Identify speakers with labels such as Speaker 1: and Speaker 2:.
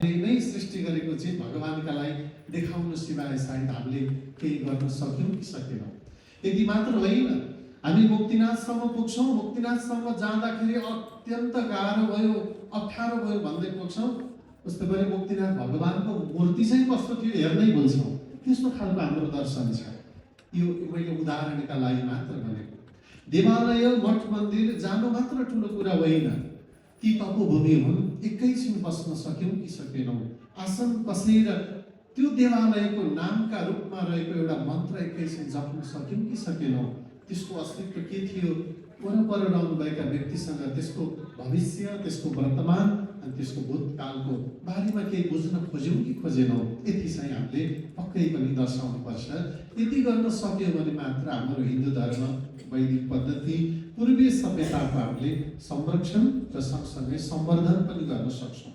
Speaker 1: नै सृष्टि गरेको चाहिँ भगवानका लागि देखाउनु सिवाय सायद हामीले केही गर्न सक्यौँ कि सकेनौँ। यति मात्र होइन, हामी मुक्तिनाथसम्म पुग्छौँ, मुक्तिनाथसम्म जाँदाखेरि अत्यन्त गाह्रो भयो, अप्ठ्यारो भयो भन्दै पुग्छौँ। उस्तै गरी मुक्तिनाथ भगवानको मूर्ति चाहिँ कस्तो थियो हेर्नै भुल्छौँ। त्यस्तो खालको हाम्रो दर्शन छ। यो मैले उदाहरणका लागि मात्र भनेको। देवालय मठ मन्दिर जानु मात्र ठुलो कुरा होइन, ती तपोभूमि हुन्, एकैछिन बस्न सक्यौँ कि सकेनौँ। आसन कसेर त्यो देवालयको नामका रूपमा रहेको एउटा मन्त्र एकैछिन जप्न सक्यौँ कि सकेनौँ। त्यसको अस्तित्व के थियो, वरपर रहनुभएका व्यक्तिसँग त्यसको भविष्य, त्यसको वर्तमान अनि त्यसको भूतकालको बारेमा केही बुझ्न खोज्यौँ कि खोजेनौँ, यति चाहिँ हामीले पक्कै पनि दर्शाउनुपर्छ। यति गर्न सक्यो भने मात्र हाम्रो हिन्दू धर्म, वैदिक पद्धति, पूर्वीय सभ्यताको हामीले संरक्षण र सँगसँगै सम्वर्धन पनि गर्न सक्छौँ।